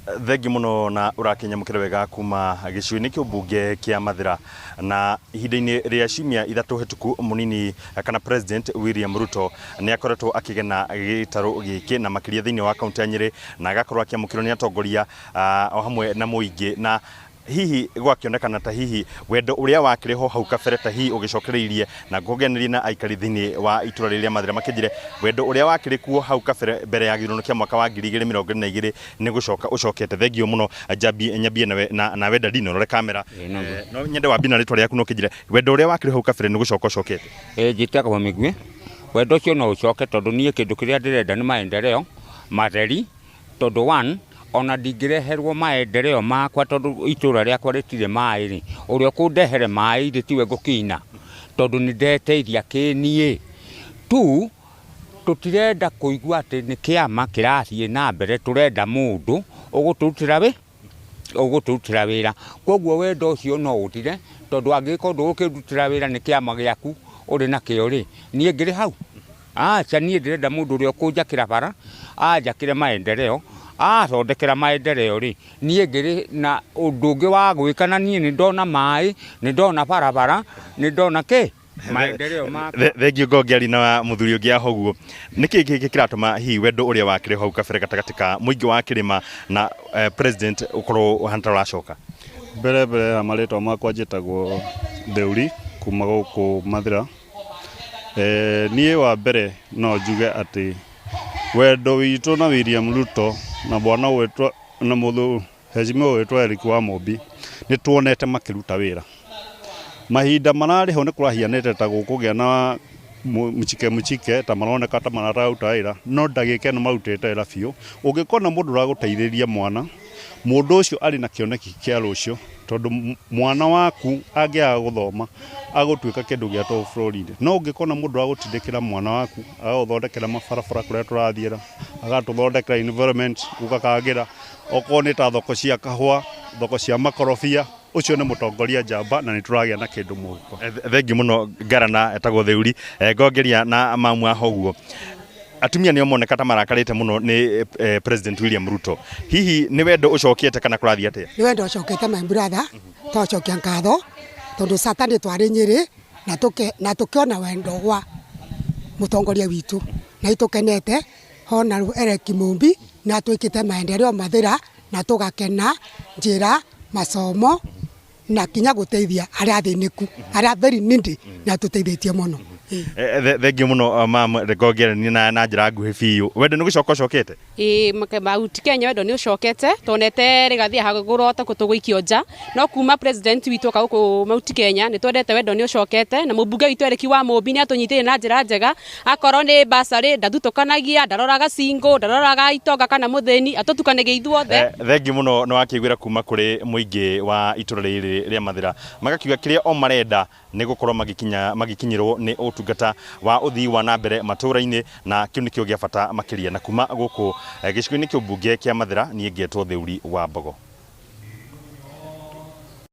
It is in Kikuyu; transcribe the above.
Thengiũ mũno na ũrakĩnyamũkĩra wega kuma gĩcigo-inĩ kĩa ũmbunge kĩa Mathĩra. Na ihinda-inĩ rĩa ciumia ithatũ hĩtũku mũnini kana President William Ruto nĩ akoretwo akĩgena gĩtarũ gĩkĩ na makĩria thĩinĩ wa kaunti ya Nyĩrĩ na agakorwo akĩamũkĩrwo nĩ atongoria o hamwe na mũingĩ na hihi gwakĩonekana ta hihi wendo ũrĩa wakĩrĩ ho hau kabere ta hihi ũgĩcokereirie na ngũgeneria na aikari thĩinĩ wa itũra rĩrĩ rĩa Mathĩra makĩnjĩre wendo ũrĩa wakĩrĩ kuo hau kabere mbere ya gĩthurano kĩa mwaka wa 2022 nĩ gũcoka ũcokete. Thengiũ mũno Njambi nyambie nawe na nawe Daddy no rore kamera. Ĩĩ no Eh, no nyende wambie na rĩtwa rĩaku no kĩnjĩre wendo ũrĩa wakĩrĩ hau kabere nĩ gũcoka ũcokete. Ĩĩ njĩtagwo Mĩguĩ. Wendo ũcio no ũcoke tondũ niĩ kĩndũ kĩrĩa ndĩrenda nĩ maendeleo matheri tondũ one ona ndingĩreherwo maendeleo makwa tondũ itũra rĩakwa rĩtirĩ maĩ rĩ, ũrĩa ũkũndehere maĩ rĩ tiwe ngũkina tondũ nĩ ndeteithia kĩniĩ. Two, tũtirenda kũigua atĩ nĩ kĩama kĩrathiĩ na mbere, tũrenda mũndũ ũgũtũrutĩra wĩ, ũgũtũrutĩra wĩra. Koguo wendo ũcio no ũthire tondũ angĩgĩkorwo ndũgũkĩndutĩra wĩra nĩ kĩama gĩaku ũrĩ nakĩo rĩ, niĩ ngĩrĩ hau? Aca niĩ ndĩrenda mũndũ ũrĩa ũkũnjakĩra bara, anjakĩre maendeleo, athondekera maendeleo rĩ, niĩ ngĩrĩ na ũndũ ũngĩ wa gwĩka na niĩ nĩ ndona maĩ, nĩ ndona barabara, nĩ ndona kĩ, maendeleo makwa. Thengiũ Ngongeri na mũthuri ũngĩ aho ũguo. Nĩkĩ gĩkĩ kĩratũma hihi wendo ũrĩa wakĩrĩ hau kabere gatagatĩ ka mũingĩ wa kĩrĩma na president ũkorwo ũhana ta ũracoka? Mbere mbere ya marĩtwa makwa njĩtagwo Theuri kuma gũkũ Mathĩra. Niĩ wa mbere no njuge atĩ wendo witũ na William Ruto na mwana ũgwĩtwo na mheshimiwa ũgwĩtwo Eric Wamũmbi nĩ tuonete makĩruta wĩra. Mahinda mararĩ ho nĩ kũrahianĩte ta gũkũgĩa na mchike mchike ta maroneka ta matararuta wĩra, no ndagĩka ĩno marutĩte wĩra biũ. Ũngĩkona mũndũ ũragũteithĩrĩria mwana, mũndũ ũcio arĩ na kĩoneki kĩa rũciũ, tondũ mwana waku angĩaga gũthoma agũtuĩka kĩndũ gĩa tũhũ bũrũri-inĩ. No ũngĩkona mũndũ ũragũtindĩkĩra mwana waku, agagũthondekera mabarabara kũrĩa tũrathiĩra, agatũthondekera environment gũgakagĩra, okorwo nĩ ta thoko cia kahũa, thoko cia makorobia, ũcio nĩ mũtongoria njamba na nĩ tũragĩa na kĩndũ mũhuko. Thengiũ mũno Ngarana etagwo Theuri. Ngongeria na mamu aho ũguo. Atumia nĩo moneka ta marakarĩte mũno nĩ President William Ruto. Hihi nĩ wendo ũcokete kana kũrathiĩ atĩa? Nĩ wendo ũcokete my brother, twacokia ngatho tondũ Saturday twarĩ Nyĩrĩ na tũkĩona wendo wa mũtongoria witũ na nĩtũkenete hona rĩu Eric Mumbi nĩ atwĩkĩte maendeleo Mathĩra na tũgakena njĩra, masomo na kinya gũteithia arĩa athĩnĩku arĩa very needy nĩ atũteithĩtie mũno. Thengiũ mũno mam, ngongerania na njĩra nguhĩ biũ. Wendo nĩ gũcoka ũcokete? Ĩĩ Mount Kenya wendo nĩ ũcokete, tuonete rĩgathi hagũrwo ta tũgũikio nja, no kuma president witũ oka gũkũ Mount Kenya nĩ twendete wendo nĩ ũcokete, na mũmbunge witũ Eric wa Mũmbi nĩ atũnyitĩrĩire na njĩra njega, akorwo nĩ bursary ndathutũkanagia, ndaroraga single, ndaroraga itonga kana mũthĩni, atũtukanagia ithuothe. Thengiũ mũno nĩ wakĩiguĩra kuma kũrĩ mũingĩ wa itũra rĩrĩ rĩa Mathĩra, magakiuga kĩrĩa o marenda nĩ gũkorwo magĩkinya magĩkinyĩrwo nĩ ũtungata wa ũthii wa na mbere matũra-inĩ na kĩu nĩkĩo gĩa bata makĩria. Na kuma gũkũ gĩcigo-inĩ kĩa ũmbunge kĩa Mathĩra, niĩ ngetwo Theuri wa Mbogo.